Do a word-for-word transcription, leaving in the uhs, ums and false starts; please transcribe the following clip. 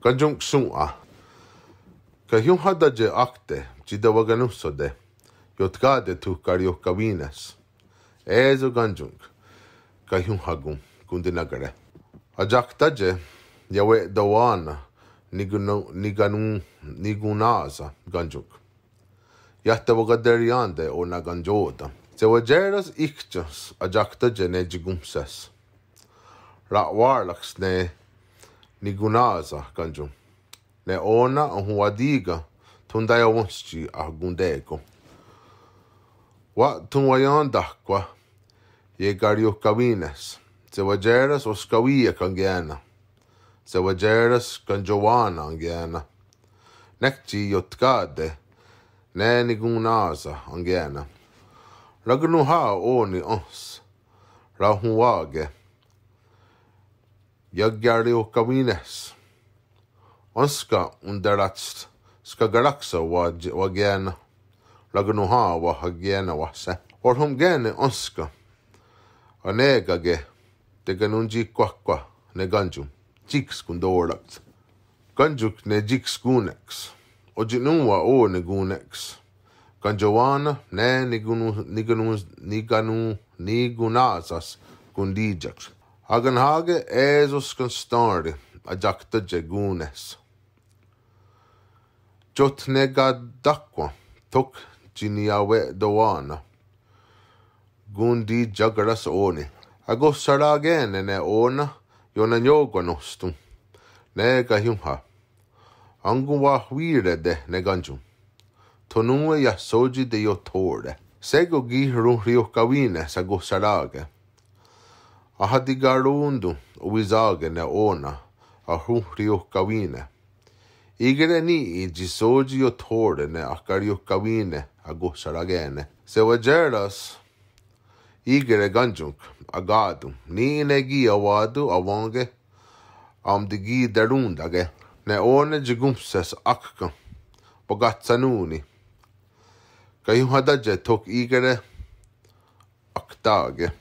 Kéntsion shòn:'a. Kahiónhatátie ákte tsi tewakenónhsote, iotkà:te tho kariohkawí:ne's. É:so kéntsion kahiónhakon kontinákere. Atiaktátie iawe'towá:nen nikano-, nikano-, nikonná:sa kéntsion. Iah tewakaterièn:tare ó:nen kéntsion. Sewatié:rens í:ksen atiaktátie ne tsi kónhshes. Ra'wà:raks ne nikonná:sa kéntsion. Ne ó:nen ahonwatí:ken thon'taiawénhstsi akonté:kon. Wa'thonwaién:tahkwa iekariohkawí:ne's. Sewatié:rens oskawí:ieks enkié:nen. Sewatié:rens kéntsiowá:nen enkié:nen. Nek tsi iotkà:te ne nikonná:sa enkié:nen. Rakenonhà:'a ó:ni énhs rahonwà:ke iakariohkawí:ne's. Énska onterátst skakeraksà:'a wa-, wakié:nen. Rakenonhà:'a wahakié:nen wáhse. Orhon'kè:ne énska. Ané:kake tekanontsi'kwáhkwa ne kéntsion. Tsí:kens kontó:rats. Kéntsion ne tsí:kens kón:neks. Otsi'nón:wa ó:ni kón:neks. Kéntsiowá:nen ne nikano-, nikano-, nikano-, nikonná:sas kontí:yaks. Akenhnhà:ke é:so skenstén:ri atiaktátie kón:ne's. Tiotnekatáhkwen thok tsi niiawe'towá:nen. Kontí:yakeras ó:ni. Akohsera'kè:ne ne ó:nen ionenió:kwenostón ne kahiónha. Enkonwahwí:rete ne kéntsion. Tho nón:we iah sótsi teiothó:re. Shé:kon ki' ronhriohkawí:ne's akohserà:ke. Ahatikarón:ton owí:sake ne ó:nen ahonhriohkawí:ne. Í:kehre ní:'i tsi sótsi iothó:re ne ahkariohkawí:ne akohsera'kè:ne. Sewatié:rens í:kehre kéntsion akà:ton. Ní:'i ne kí:ken wá:ton awèn:ke aontiki'terón:take. Ne ó:nen tsi kónhshes ákken wakatshenón:ni. Kahiónhatátie thok í:kehre aktà:ke.